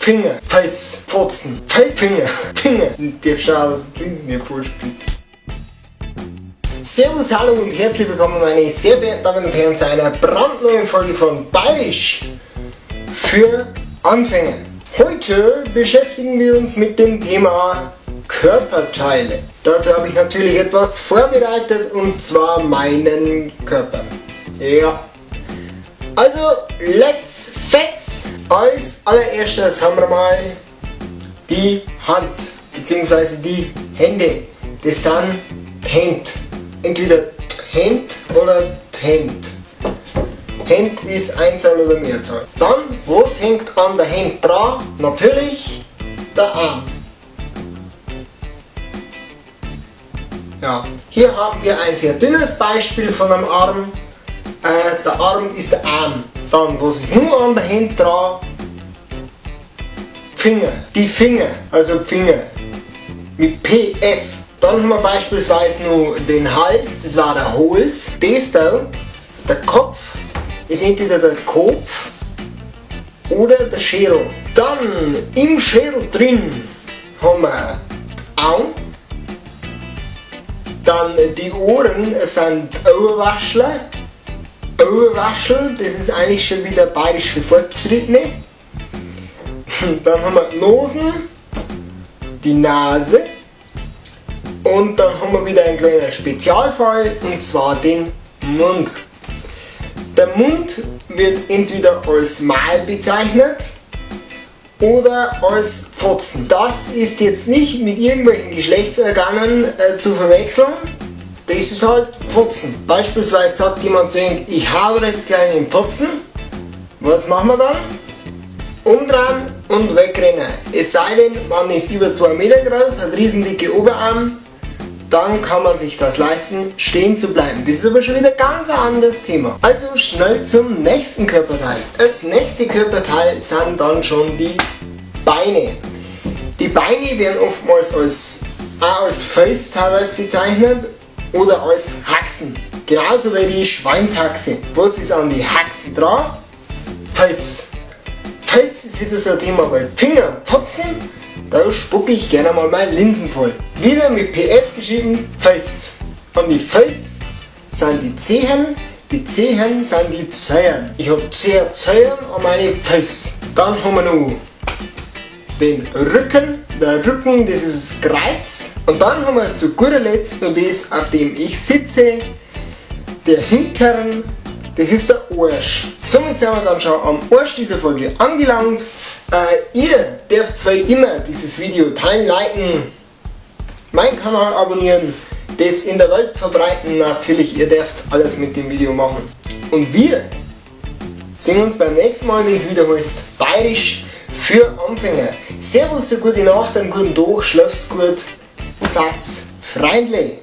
Finger, Face, Fotzen, Finger, Finger. Der schaut, dass die Linsen hier vollspritzt. Servus, hallo und herzlich willkommen, meine sehr verehrten Damen und Herren, zu einer brandneuen Folge von Bayerisch für Anfänger. Heute beschäftigen wir uns mit dem Thema Körperteile. Dazu habe ich natürlich etwas vorbereitet, und zwar meinen Körper. Ja. Also, let's fetz! Als allererstes haben wir mal die Hand, beziehungsweise die Hände. Das sind d'Händ. Entweder d'Händ oder d'Händ. Händ ist Einzahl oder Mehrzahl. Dann, was hängt an der Hand dran? Natürlich der Arm. Ja, hier haben wir ein sehr dünnes Beispiel von einem Arm. Der Arm ist der Arm. Dann, was ist nur an der Hand dran? Finger. Die Finger, also Finger. Mit PF. Dann haben wir beispielsweise noch den Hals, das war der Hals. Das da, der Kopf, ist entweder der Kopf oder der Schädel. Dann im Schädel drin haben wir die Augen. Dann die Ohren sind die Ohrwaschel. Ohrwaschel, das ist eigentlich schon wieder bayerisch für Fortgeschrittene. Dann haben wir die Nosen, die Nase. Und dann haben wir wieder einen kleinen Spezialfall, und zwar den Mund. Der Mund wird entweder als Mal bezeichnet oder als Fotzen. Das ist jetzt nicht mit irgendwelchen Geschlechtsorganen zu verwechseln. Das ist halt Fotzen. Beispielsweise sagt jemand zu ihm, ich habe jetzt gleich einen Fotzen. Was machen wir dann? Umdrehen und wegrennen. Es sei denn, man ist über 2 Meter groß, hat riesendicke Oberarme. Dann kann man sich das leisten, stehen zu bleiben. Das ist aber schon wieder ganz ein anderes Thema. Also schnell zum nächsten Körperteil. Das nächste Körperteil sind dann schon die Beine. Die Beine werden oftmals auch als Fels teilweise bezeichnet oder als Haxen. Genauso wie die Schweinshaxe. Was ist an die Haxe dran? Fels. Fels ist wieder so ein Thema, weil Finger, Fotzen, da spucke ich gerne mal meine Linsen voll. Wieder mit PF geschrieben, Fels. Und die Fels sind die Zehen, die Zehen sind die Zehen. Ich hab 10 Zehen an meine Fels. Dann haben wir noch den Rücken. Der Rücken, das ist das Kreuz. Und dann haben wir zu guter Letzt noch das, auf dem ich sitze, der Hintern, das ist der Arsch. Somit sind wir dann schon am Arsch dieser Folge angelangt. Ihr dürft zwar immer dieses Video teilen, liken, meinen Kanal abonnieren, das in der Welt verbreiten. Natürlich, ihr dürft alles mit dem Video machen. Und wir sehen uns beim nächsten Mal, wenn es wieder heißt Bayerisch für Anfänger. Servus, eine gute Nacht, einen guten Tag, schlaft's gut, Satz freundlich.